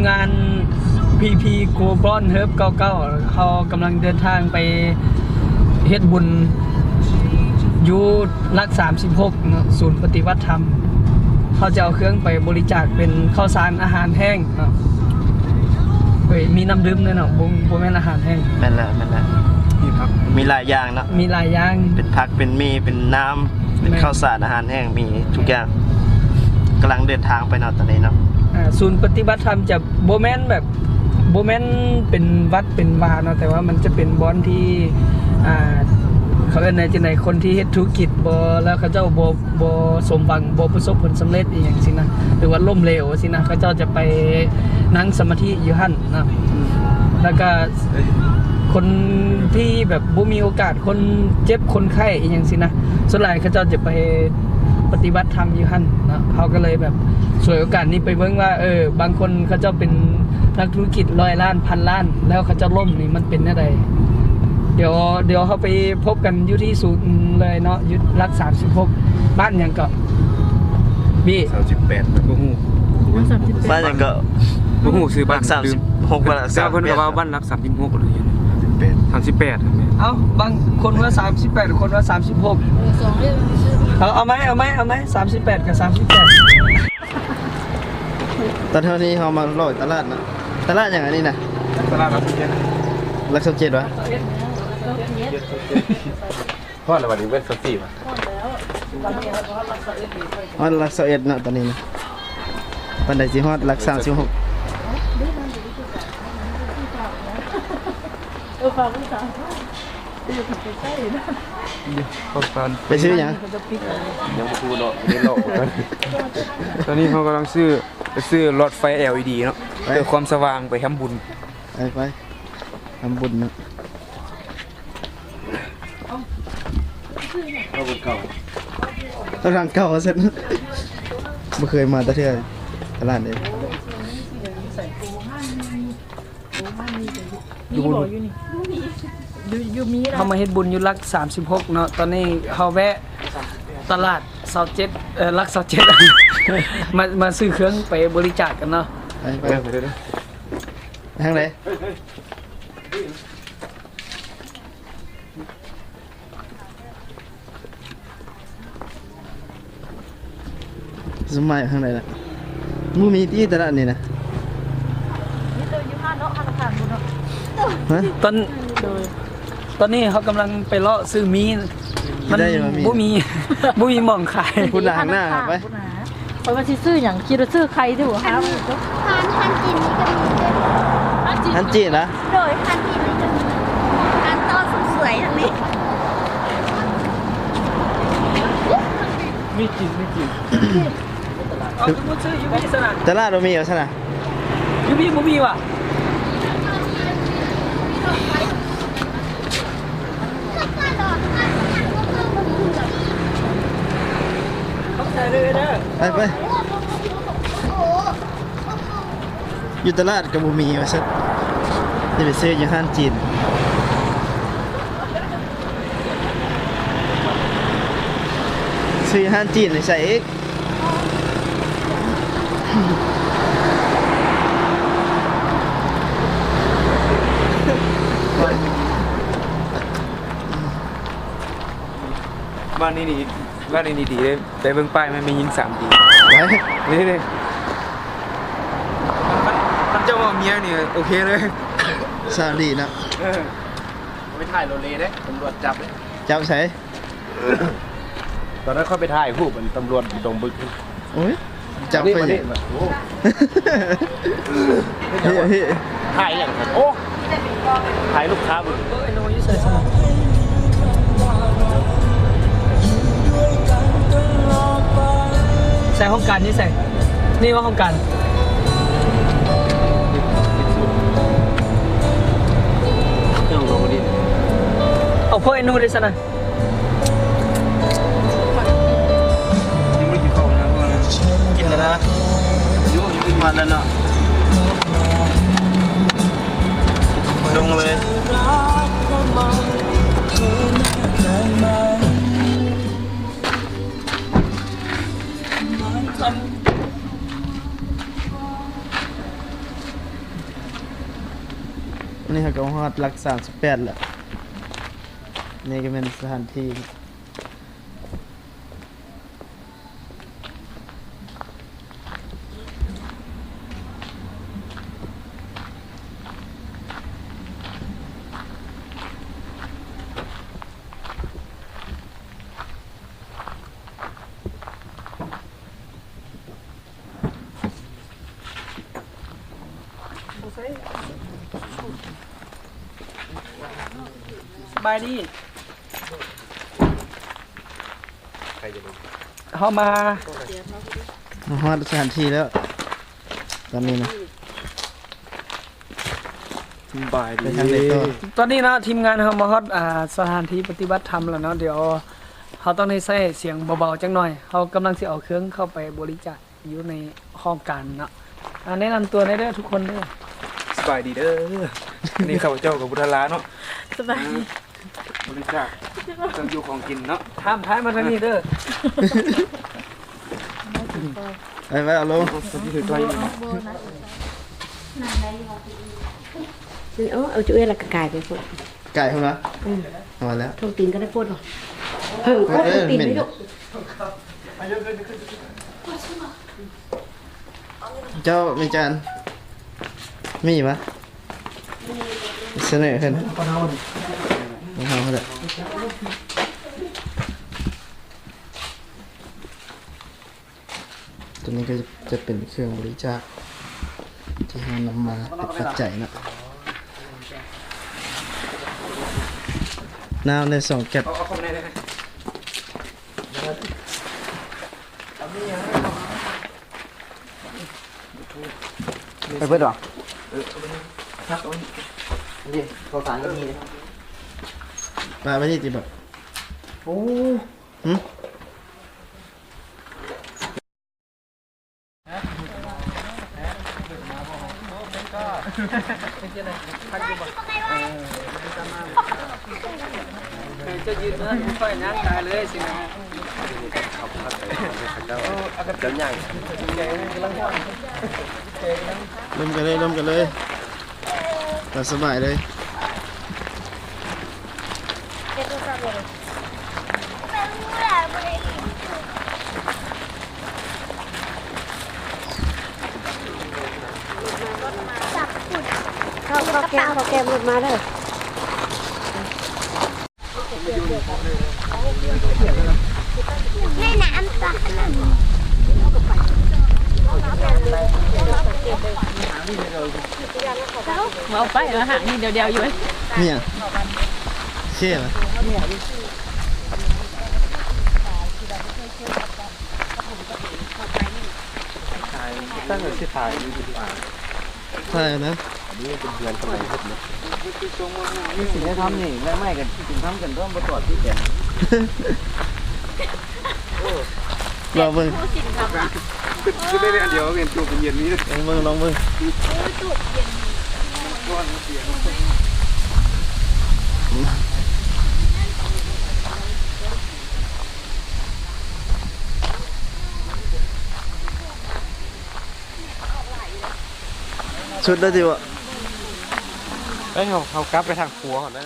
ງານ ພີພີ Global Hub ເກົ້າເກົ້າ ເຮົາກຳລັງເດີນທາງໄປເຮັດບຸນຢູ່ຫຼັກສາມສິບຫົກເນາະ ສູນປະຕິບັດທຳ. ເຮົາຈະເອົາເຄື່ອງໄປບໍລິຈາກເປັນເຂົ້າສານອາຫານແຫ້ງເນາະ. ເອີຍ ມີນ້ຳດື່ມເດ້ເນາະ ບໍ່ ບໍ່ແມ່ນອາຫານແຫ້ງ. ແມ່ນແລ້ວ ແມ່ນແລ້ວ ມີຜັກ ມີຫຼາຍຢ່າງເນາະ ມີຫຼາຍຢ່າງ ເປັນຜັກ ເປັນໝີ່ ເປັນນ້ຳ ເປັນ ແມ່ນ ເຂົ້າສານອາຫານແຫ້ງ ມີທຸກຢ່າງ. ກຳລັງເດີນທາງໄປເນາະຕອນນີ້ເນາະ. ອ່າ ສູນປະຕິບັດທຳຈະບໍ່ແມ່ນແບບ ບໍ່ແມ່ນເປັນວັດເປັນວາເນາະ ແຕ່ວ່າມັນຈະເປັນບ່ອນທີ່ ອ່າ ເຂົາເອີ້ນແນວຈັ່ງໃດ ຄົນທີ່ເຮັດທຸລະກິດບໍ່ ແລ້ວເຂົາເຈົ້າບໍ່ ບໍ່ສົມຫວັງ ບໍ່ປະສົບຜົນສຳເລັດອີ່ຫຍັງຊີ້ນະ ຫຼືວ່າລົ້ມເຫຼວຊີ້ນະ ເຂົາເຈົ້າຈະໄປນັ່ງສະມາທິຢູ່ຫັ້ນນະ. ແລ້ວກະຄົນທີ່ແບບບໍ່ມີໂອກາດ ຄົນເຈັບຄົນໄຂ້ອີ່ຫຍັງຊີ້ນະ ສ່ວນຫຼາຍເຂົາເຈົ້າຈະໄປປະຕິບັດທຳຢູ່ຫັ້ນເນາະ. ເຮົາກໍເລີຍແບບສວຍໂອກາດນີ້ໄປເບິ່ງວ່າ ເອີ ບາງຄົນເຂົາເຈົ້າເປັນນັກທຸລະກິດຮ້ອຍລ້ານ ພັນລ້ານ ແລ້ວເຂົາເຈົ້າລົ້ມນີ້ມັນເປັນແນວໃດ. ດຽວ ດຽວເຮົາໄປພົບກັນຢູ່ທີ່ສູນເລີຍເນາະ ຢູ່ຫຼັກສາມສິບຫົກ ບ້ານຫຍັງເກາະ? ບີ່ ສາມສິບແປດ ບໍ່ຮູ້ ບ້ານຫຍັງເກາະ? ບໍ່ຮູ້ຊື່ບ້ານ ສາມສິບຫົກ ບ້ານ ແຕ່ວ່າເພິ່ນກໍວ່າບ້ານຫຼັກສາມສິບຫົກ ຫຼື ສາມສິບແປດ ສາມສິບແປດ. ເອົ້າ ບາງຄົນວ່າສາມສິບແປດ ຄົນວ່າສາມສິບຫົກ. ເອີ ສອງເດ້ ເອົາ ເອົາໄໝ ເອົາໄໝ ເອົາໄໝ ສາມສິບແປດ ກັບ ສາມສິບແປດ. ຕອນເຮົານີ້ເຮົາມາເລາະຕະຫຼາດເນາະ. ຕະຫຼາດຫຍັງອັນນີ້ນະ? ຕະຫຼາດຫຼັກຊາວເຈັດ ຫຼັກຊາວເຈັດຫວາ? ຮອດແລ້ວບັດນີ້ ເວັນຊາວສີ່ຫວາ? ຮອດຫຼັກຊາວເອັດເນາະຕອນນີ້ນະ. ປານໃດຊິຮອດຫຼັກສາມສິບຫົກ? ເອີ ຝາກໄວ້ສາມ ໄປຊື້ຫຍັງ? ຍັງບໍ່ຮູ້ເນາະ ໄດ້ເລາະ ຕອນນີ້ເຮົາກຳລັງຊື້ ໄປຊື້ຫຼອດໄຟ ແອລອີດີ ເນາະ ໄປ ເພື່ອຄວາມສະຫວ່າງ ໄປທຳບຸນ ໄປ ໄປທຳບຸນເນາະ. ເອົາທາງເກົ່າ ເອົາທາງເກົ່າວ່າຊັ້ນ ບໍ່ເຄີຍມາແຕ່ເທື່ອຕະຫຼາດນີ້. ມີບໍ່ຢູ່ນີ້? ຢູ່ ຢູ່ມີລະ. ເຮົາມາເຮັດບຸນຢູ່ຫຼັກສາມສິບຫົກເນາະ ຕອນນີ້ເຮົາແວະຕະຫຼາດຊາວເຈັດ ເອີ ຫຼັກຊາວເຈັດ ມາ ມາຊື້ເຄື່ອງໄປບໍລິຈາກກັນເນາະ. ໄປ ໄປ ໄປ ທາງໃດ? ສົມໝາຍທາງໃດລະ? ບໍ່ມີຕິຕະຫຼາດນີ້ນະ? ມີແຕ່ຢູ່ຮ້ານເນາະ ຮ້ານອາຫານພຸ້ນເນາະ. ຮະ? ຕອນ ໂດຍ ຕອນນີ້ເຮົາກຳລັງໄປເລາະຊື້ໝີ່ ມັນ ໄດ້ບໍ່ມີ ບໍ່ມີ ບໍ່ມີໝ່ອງຂາຍ. ພຸ້ນນະ ທາງໜ້າໄປ. ຂ້ອຍວ່າຊິຊື້ຫຍັງ ຄິດວ່າຊື້ໄຂ່ຕິບໍ່? ຮ້ານ ຮ້ານຈີນນີ້ກໍມີເດ້. ຮ້ານຈີນ ຮ້ານຈີນນະ? ໂດຍ ຮ້ານຈີນນີ້ກໍມີ ຮ້ານຕໍ່ສວຍທາງນີ້ ມີຈີນ ມີຈີນ. ເອົາ ຄືບໍ່ຊື້ຢູ່ພີ້ຊັ້ນນະ? ຕະຫຼາດບໍ່ມີວ່າຊັ້ນນະ? ຢູ່ພີ້ບໍ່ມີຫວາ? ຂອບໃຈເດີ ເດີ. ໄປ ໄປ ຢູ່ຕະຫຼາດກໍບໍ່ມີວ່າຊັ້ນ ຊິໄປຊື້ຢູ່ຮ້ານຈີນ. ຊື້ຮ້ານຈີນໃສ່ອີກ. ບ້ານນີ້ດີ ບ້ານນີ້ດີເດ້ ໄປເບິ່ງປ້າຍ ມັນມີຍິງສາມດີ ນີ້ເດ້. ຄັນເຈົ້າເວົ້າເມຍນີ້ໂອເຄເລີຍ ສາມດີເນາະ. ເອີ ໄປຖ່າຍໂລເລເດ້ ຕຳຫຼວດຈັບເດ້. ຈັບໃສ? ຕອນນັ້ນຂ້ອຍໄປຖ່າຍຮູບ ອັນຕຳຫຼວດຢູ່ຕົງບຶກ. ໂອ້ຍ ຈັບໄປ ນີ້ ໂອ້ ຖ່າຍຫຍັງ? ໂອ້ ຖ່າຍລູກຄ້າບຶກ. ໃສ່ຫ້ອງການຢູ່ໃສ? ນີ້ວ່າຫ້ອງການ ເອົາພວກໄອ້ໜູໄດ້ຊັ້ນນະ. ກິນແລ້ວນະ ມາແລ້ວເນາະ ລົງເລີຍ. ມັນ ແລ້ວກໍຮອດຫຼັກສາມສິບແປດແລ້ວ. ນີ້ກໍແມ່ນສະຖານທີ່. ສະບາຍດີ. ເຮົາມາ ມາຮອດສະຖານທີ່ແລ້ວ ຕອນນີ້ນະ. ສະບາຍດີ. ໄປທາງໃດຕໍ່? ຕອນນີ້ເນາະ ທີມງານເຮົາມາຮອດ ອ່າ ສະຖານທີ່ປະຕິບັດທຳແລ້ວເນາະ. ດຽວເຮົາຕ້ອງໄດ້ໃຊ້ສຽງເບົາໆຈັກໜ່ອຍ. ເຮົາກຳລັງຊິເອົາເຄື່ອງເຂົ້າໄປບໍລິຈາກຢູ່ໃນຫ້ອງການເນາະ. ອ່າ ແນະນຳຕົວແດ່ເດີທຸກຄົນເດີ. ສະບາຍດີເດີ. ອັນນີ້ຂ້າພະເຈົ້າກັບບຸດທະລາເນາະ. ສະບາຍດີ. ອ່າ ບໍລິຈາກເຄື່ອງຢູ່ຂອງກິນເນາະ. ທາມ ທາມມາທາງນີ້ເດີ. ໄປ ໄປ ເອົາລົງ. ເອົາ ເອົາຈຸເອື້ອຍແລ້ວກໍກາຍໄປພຸ້ນ. ກາຍພຸ້ນຫວາ? ອືມ ເອົາແລ້ວ. ທົ່ງຕີນກໍໄດ້ໂພດຫວາ? ເຫິງໂພດ ເອີ ທົ່ງຕີນນີ້ລູກ. ເຈົ້າມີຈານ ມີຫວາ? ສະເໜີເພິ່ນ ຂອງເຮົາແຫຼະ. ຕົວນີ້ກໍຈະເປັນເຄື່ອງບໍລິຈາກທີ່ເຮົານຳມາເປັນປັດໄຈເນາະ. ນ້ຳໄດ້ສອງແກັດ. ໄປເບິດຫວາ? ເອີ ເອົາໄປນີ້ ພັກເອົາໄວ້ນີ້. ນີ້ ເຂົ້າສານກໍມີເດ້. ປະໄວ້ນີ້ຕິບາດ. ໂອ້ ຫຶ? ເຈົ້າຢືນເທິງຂ້ອຍຍ່າງກາຍເລີຍຊິນະ. ເຈົ້າຍ່າງ ລົມກັນເລີຍ ລົມກັນເລີຍ ຕາມສະບາຍເລີຍ. ເຂົ້າ ເຂົ້າແກ້ມ ເຂົ້າແກ້ມລົດມາເດີ. ແມ່ນ້ຳປາ ເວົ້າໄປລະຫາງນີ້ດຽວໆຢູ່. ມີຫຍັງ? ເຊຫວາ? ຕັ້ງແຕ່ຊິຖ່າຍຢູ່ ຖ່າຍນະ. ອັນນີ້ເປັນເຮືອນສະໄໝເພິ່ນເນາະ. ມີສິນທຳນີ້ ແລກໄມ້ກັນສິນທຳກັນ ຕ້ອງບໍ່ຕອດທີ່ແຂນ. ລອງເບິ່ງ ຄືໄດ້ອັນດຽວ ເປັນຕູບເປັນເຢັນນີ້. ລອງເບິ່ງ ລອງເບິ່ງ. ສຸດແລ້ວຕິວະ? ເອີ ເຮົາ ເຮົາກັບໄປທາງຄົວກ່ອນເດີ.